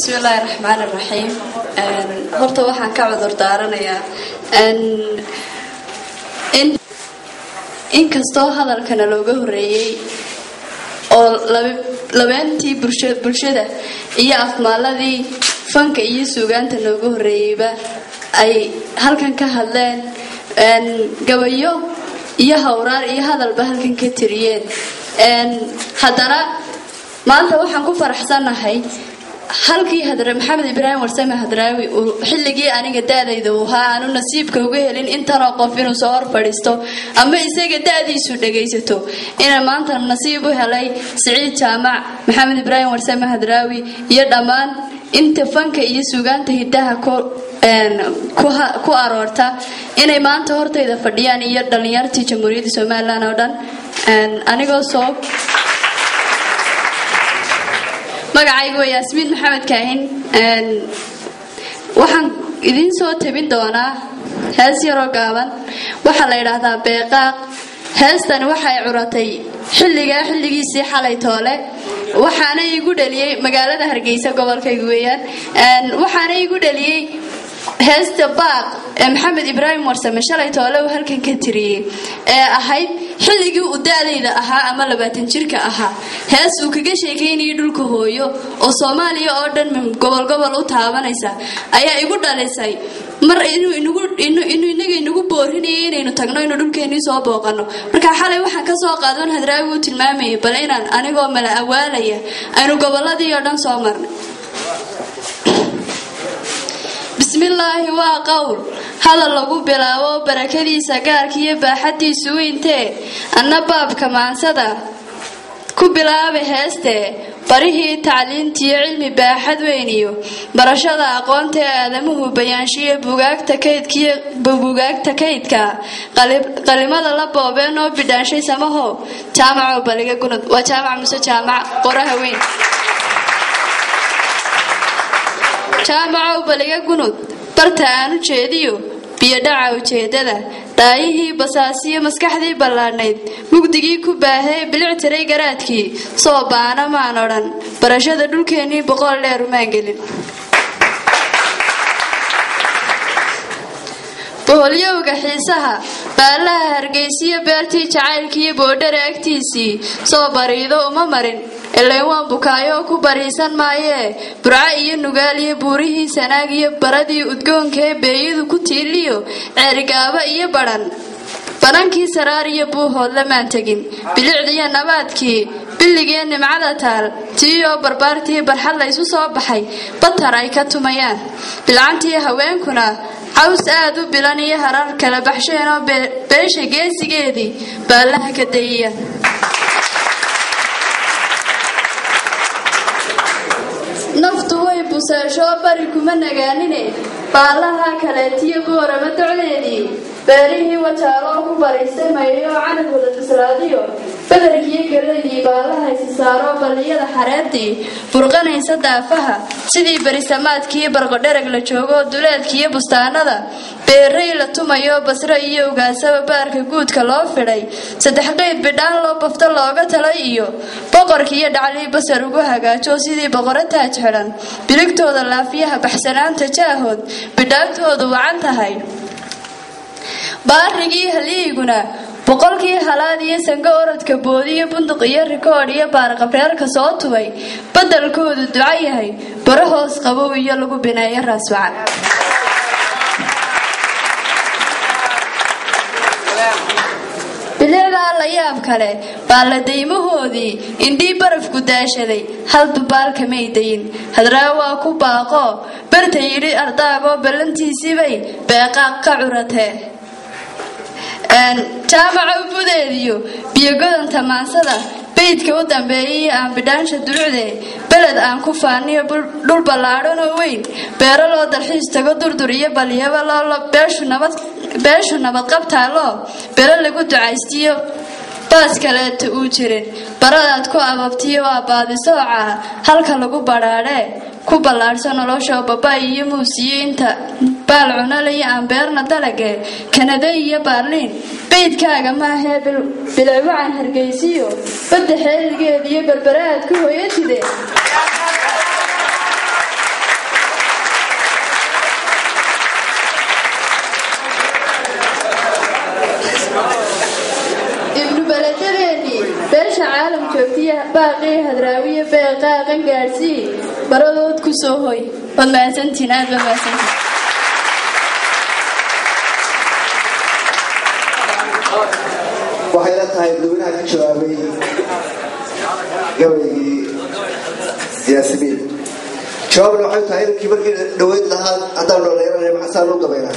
Bismillaahi raxmaani raxiim. Horta waxaan ka cudur daaranayaa in inkastoo hadalkana looga horeeyey oo labeentii bulshada iyo afmaaladii fanka iyo suugaanta nooga horeeyeyba ay halkan ka hadleen, gabayo iyo hawraar iyo hadalba halkan ka tiriyeen, haddana maanta waxaan ku faraxsannahay halkii Hadre Maxamed Ibraahim Warsame Hadraawi uu xilligii aniga da-dayda uu ahaa aanu nasiibka uga helin intanoo qof inuu soo hor fadhiisto ama isaga da-diisu dhagaysato, inaan maanta nasiib u helay Siciid Jaamac, Maxamed Ibraahim Warsame Hadraawi iyo dhammaan inta fanka iyo suugaanta hidaha ku aroorta inay maanta hortayda fadhiyaan iyo dhallinyartii Jamhuuriyadda Somaliland oo dhan. Anigoo soo magacaygu waa Yaasmiin Maxamed Kaahin, waxaan idiin soo tabin doonaa hees yaroo gaaban. Waxaa la yidhaahdaa Beeqaaq. Heestani waxay curatay xilligaa xilligiisii xalay toole, waxaana igu dhaliyey magaalada Hargeysa, gobolkaygu weeyaan. Waxaana igu dhaliyey heesta Baaq ee Maxamed Ibraahim Warsame shalay toole uu halkan ka tiriyey ee ahayd xilligii uu da-dayda ahaa ama 20 jirka ahaa, hees uu kaga sheekaynayay dhulka hooyo oo Soomaaliya oo dhan gobol gobol u taabanaysa ayaa igu dhalisay mar inuu inaga inagu boorinayay inaynu tagno, inuu dhulkeennii soo booqano. Marka xalay waxaan kasoo qaadan Hadraawi uu tilmaamayay bal inaan anigoo mala awaalaya aynu gobolladii oo dhan soo marnay. Bismillaahi waa qowl hadal lagu bilaabo barakadiisa gaarkiiyo baaxadiisu weyntee, anna baabka maansada ku bilaaba heestee, barihii tacliintiyo cilmi baaxad weyniyo barashada aqoonta ee aadamuhu bayaanshiyo bugaagta kaydkiyo bugaagta kaydka qalimada la boobeen oo bidhaanshay samaho. Jaamaco baliga gunud waa Jaamac Muse Jaamac qoraha weyn. Jaamacow baliga gunud barta aanu jeediyo biyodhaca ujeedada, daayihii basaasiyo maskaxdii ballaadhnayd mugdigii ku baahee bilic tiray garaadkii soo baana maan odhan barashada dhulkeennii boqol dheer umaan gelin. Boholyowga xiisaha baallaha Hargeysiyo beertii jacaylkiiyo boodhara agtiisii soo bariido uma marin, ilayn waan bukaayo ku bariisan maayee. Burco iyo Nugaal iyo buurihii Sanaag iyo baradii udgoonkee beeyadu ku tiiliyo Ceerigaaba iyo Badhan, banankii Saraar iyo Buuhood lamaan tegin. Bilicdiyo nabaadkii billigee nimcada taal tiiyoo barbaartii barxad laysu soo baxay batar ay ka tumayaan, bilcantii haweenkuna caws aad u bilan iyo harar kala baxsheenoo beesha geesigeedii baallaha ka dayiya. Naftu way buseeshoo bari kuma nagaanine, baallaha kaleetiyo Boorama docdeedii, beerihii Wajaaloo ku bariistay mayayo canabwada bislaadiyo badarkiiyo galaydii baallaha isi saaroo balliyada xareedii burqanaysa daafaha sidii berisamaadkii barqodherag la joogo, duleedkiiyo bustaanada beeray la tumayo, Basro iyo Ugaasaba baarka guudka loo fidhay, saddex qeyb bidhaan loo bafto looga talay iyo boqorkiiyo dhaclii basar ugu hagaajo sidii boqoro taaj xidhan, biligtooda laafiyaha baxsanaanta jaahood bidhaantoodu wacan tahay, baarigii haliiguna boqolkii halaad iyo sango orodka boodiyo bunduq iyo rikoodh iyo baarqabreerka soo tubay, badalkoodu duco yahay baro hoos qabow iyo lagu bineeyo raaswacan. Bilicdaa la yaab kale baa la daymahoodii indhii barafku daashaday hal dubaalkamay dayin. Hadraa waa ku baaqoo barta yidhi ardaagoo ballantiisiibay Beeqaaq ka curatee. Jaamaca budeediyo biyogodanta maansada beydka u dambeeyay aan bidhaansha dulucde, beled aan ku faaniyo dhul ballaadhan oo weyn, beero loo dalxiis tago, durdur iyo balyaba loo beeshu nabadqabtaaloo belo lagu ducaystiyo baas kaleeta uu jirin, baradaad ku ababtiyo waa baadisooca halka lagu badhaadhee ku ballaadhso nolosha, babaay iyo muusiyo inta baal cunalaya aan beerna dalage Kanada iyo Baarliin. Beydkaaga maahee bilicwacan Hargeysiyo badda xeeligeed iyo Berbere aad ku hooyatide. Baaqii Hadraawiye beeqaaqan gaadhsii, baradood ku soo hoy. Waad mahadsantihiin, aad baad mahadsantihiin. Waxay la tahay dadweynaha ka jawaabay gabaygii Yaasimiin. Jawaabna waxay tahay inankii markii dhaweyd lahaa haddaan dhalinyarana maxasaan u gabaynaa.